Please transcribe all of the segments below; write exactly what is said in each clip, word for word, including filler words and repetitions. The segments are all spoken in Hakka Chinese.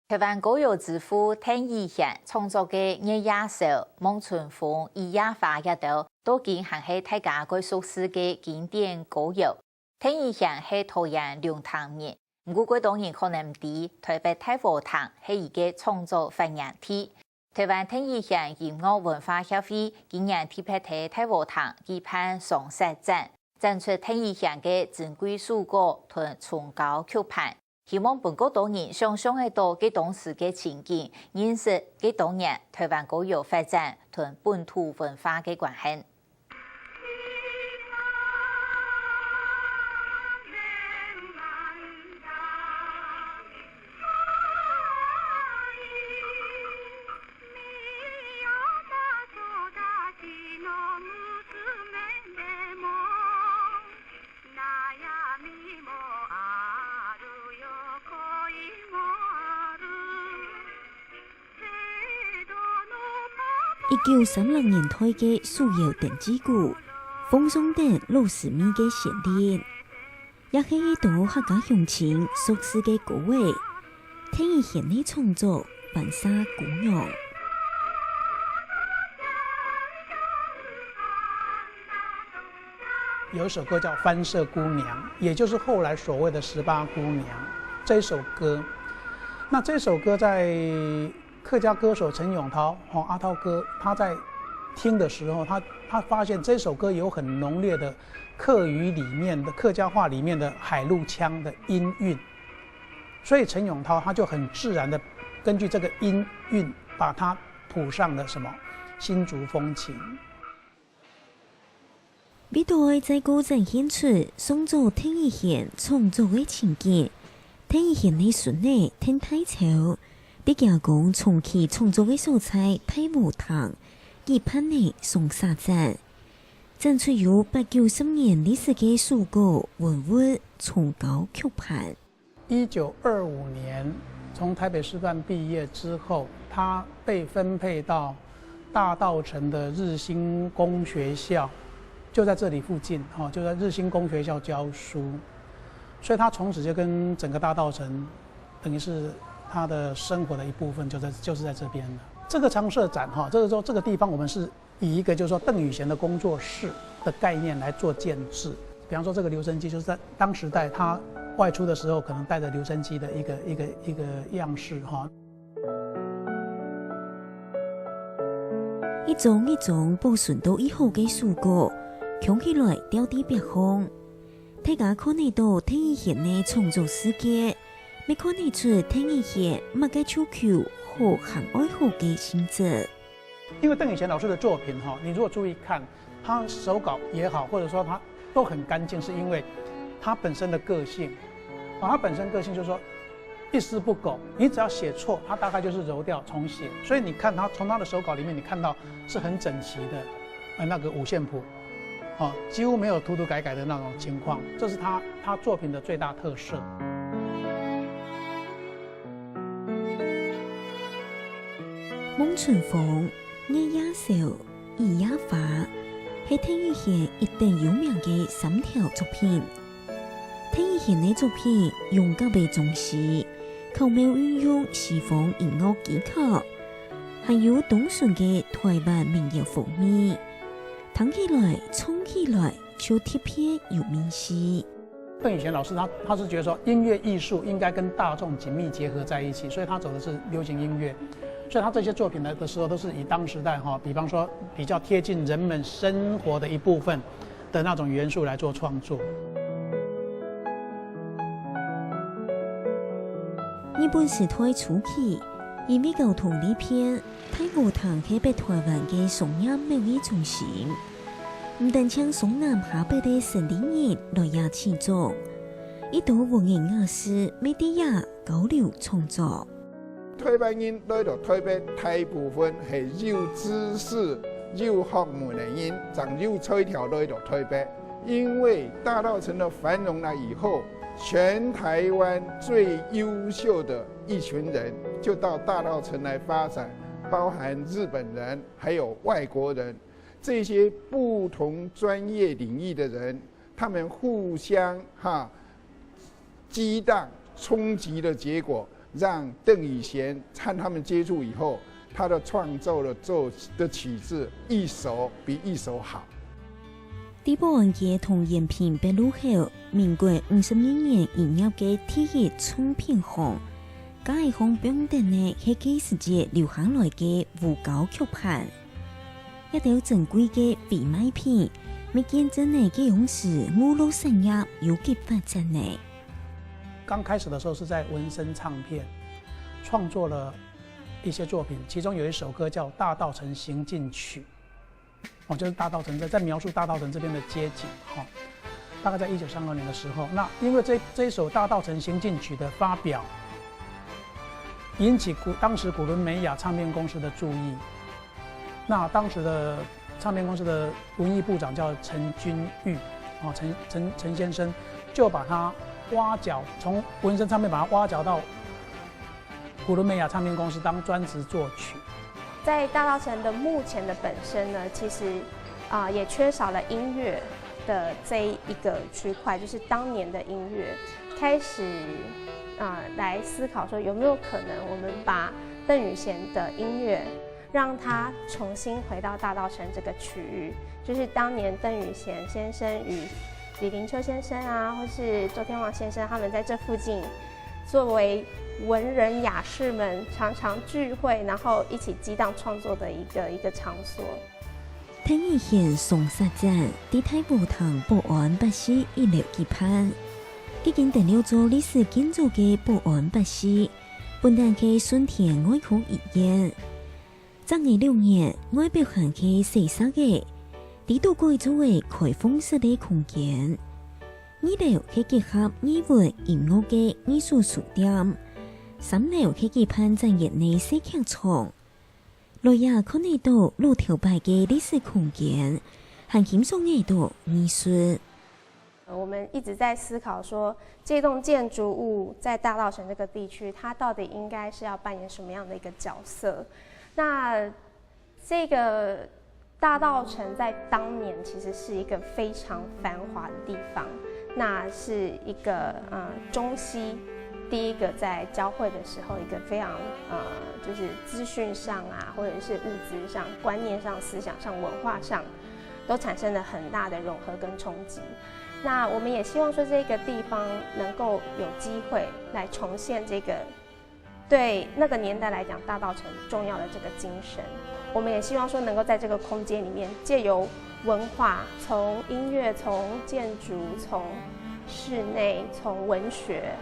臺灣歌謠之父鄧雨賢創作个《月夜愁》、《望春風》、《雨夜花》這兜，都已經還係大家蓋熟事个經典歌謠。鄧雨賢係桃園龍潭人，毋過蓋多人可能毋知，臺北大和亭係佢个創作發源地。臺灣鄧雨賢音樂文化協會今年特別在大和亭舉辦雙煞展，展出鄧雨賢个珍貴手稿同蟲膠曲盤， 希望分較多人想像得到該當時个情景，認識該當年臺灣歌謠發展同本土文化个關係。一九三零年代个手搖登記鼓，放送等老式味个旋律，也係一兜客家鄉親熟事个歌仔。鄧雨賢个創作《番社姑娘》。 有一首歌叫《番社姑娘》，也就是后来所谓的十八姑娘这首歌。那这首歌在客家歌手陈永淘，哦，阿淘哥，他在听的时候，他他发现这首歌有很浓烈的客语里面的客家话里面的海陆腔的音韵，所以陈永淘他就很自然的根据这个音韵，把它谱上了什么新竹风情。 為著愛再過展現出上早鄧雨賢創作个情景，鄧雨賢个孫仔鄧大釗，在加工長期創作个所在大和堂，舉辦了雙煞展，展出有八九十年歷史个手稿、文物、蟲膠、曲盤。 一九二五年从台北师范毕业之后，他被分配到大稻埕的日新公学校，就在这里附近，哈，就在日新公学校教书，所以他从此就跟整个大稻埕，等于是他的生活的一部分，就在就是在这边了。这个常设展，哈，这个说这个地方我们是 以一个就是说邓雨贤的工作室的概念来做建置。比方说这个留声机，就是在当时代他外出的时候，可能带着留声机的一个一个一个样式哈。一张一张保存到已好个手稿，囥起来吊在壁項。大家看得到鄧雨賢个創作世界，乜看得出鄧雨贤麼个就求好還愛好个性質。 因为邓雨贤老师的作品哈，你如果注意看，他手稿也好，或者说他都很干净，是因为他本身的个性，啊，他本身个性就是说一丝不苟，你只要写错，他大概就是揉掉重写。所以你看他从他的手稿里面，你看到是很整齐的，呃，那个五线谱，哦，几乎没有涂涂改改的那种情况，这是他他作品的最大特色。 望春風、月夜愁、雨夜花，係鄧雨賢一等有名个三條作品。鄧雨賢个作品用甲个裝飾，巧妙運用西方音樂技巧，還有當時个台灣民謠風味，聽起來、唱起來就特別有味緒。 鄧雨賢老师他他是觉得说音乐艺术应该跟大众紧密结合在一起，所以他走的是流行音乐，所以他这些作品呢的时候都是以当时代哈，比方说比较贴近人们生活的一部分的那种元素来做创作。日本時代初期，因為交通利便，大和堂係北台灣个商業貿易中心。 毋單淨上南下北个生理人來這試作，一兜文人雅士乜在這交流創作。台灣人來到台北，大部分係有知識、有學問个人，正有才調來到台北。因為大稻埕的繁榮了以後，全台灣最優秀的一群人就到大稻埕來發展，包含日本人，還有外國人。 這些不同專業領域的人，他們互相哈激盪衝擊的結果，让邓雨贤和他们接触以后，他的创作的作的曲子一首比一首好。在寶安街同延平北路口，民國五十二年營業个第一唱片行，街項放等个係該時節留下來个烏膠曲盤。這兜珍貴个非賣品，乜見證了該央時娛樂產業有幾發展呢。 刚开始的时候是在文森唱片创作了一些作品，其中有一首歌叫《大稻埕行进曲》，哦，就是大稻埕在在描述大稻埕这边的街景哈、大概在一九三二年的时候，那因为这这一首《大稻埕行进曲》的发表，引起古当时古伦美亚唱片公司的注意，那当时的唱片公司的文艺部长叫陈君玉，哦，陈陈陈先生就把他挖角，从文森唱片把他挖角到古伦美亚唱片公司当专职作曲。在大稻埕的幕前的本身呢，其实啊、也缺少了音乐的这一个区块，就是当年的音乐。开始啊、来思考说有没有可能我们把邓雨贤的音乐让他重新回到大稻埕这个区域，就是当年邓雨贤先生与李临秋先生啊，或是周添旺先生他们在这附近作为文人雅士们常常聚会，然后一起激荡创作的一个一个场所。鄧雨贤双煞展在大禾埕保安百事一樓舉辦，已經登錄做歷史建築个保安百事，本來係順天外科醫院。 正月六日，外表還係細細个，裡肚改做个開放式个空間。二樓係結合藝文、音樂个藝術書店，三樓係舉辦展演个細劇場。來也看得到老頭擺个歷史空間，還欣賞得到藝術。 我们一直在思考说，这栋建筑物在大稻埕这个地区，它到底应该是要扮演什么样的一个角色？那这个大稻埕在当年其实是一个非常繁华的地方，那是一个呃中西第一个在交汇的时候，一个非常呃就是资讯上啊，或者是物资上、观念上、思想上、文化上，都产生了很大的融合跟冲击。那我们也希望说这个地方能够有机会来重现这个对那个年代来讲大稻埕重要的这个精神。我们也希望说能够在这个空间里面，借由文化，从音乐、从建筑、从室内、从文学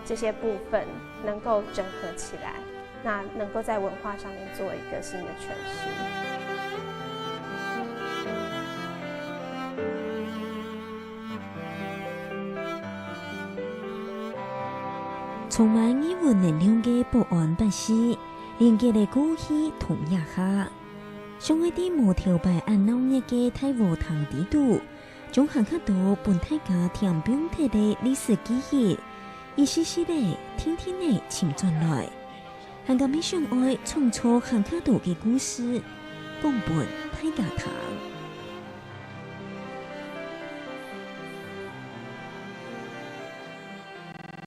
这些部分，能够整合起来。 那能够在文化上面做一个新的诠释。充满藝文能量个保安百事，連結了過去同這下。想愛在無頭擺恁鬧熱个大禾埕裡肚，將還較多分大家添放忒个歷史記憶，一息息仔、定定仔尋轉來。 還敢乜想愛創造還較多个故事，講分大家聽。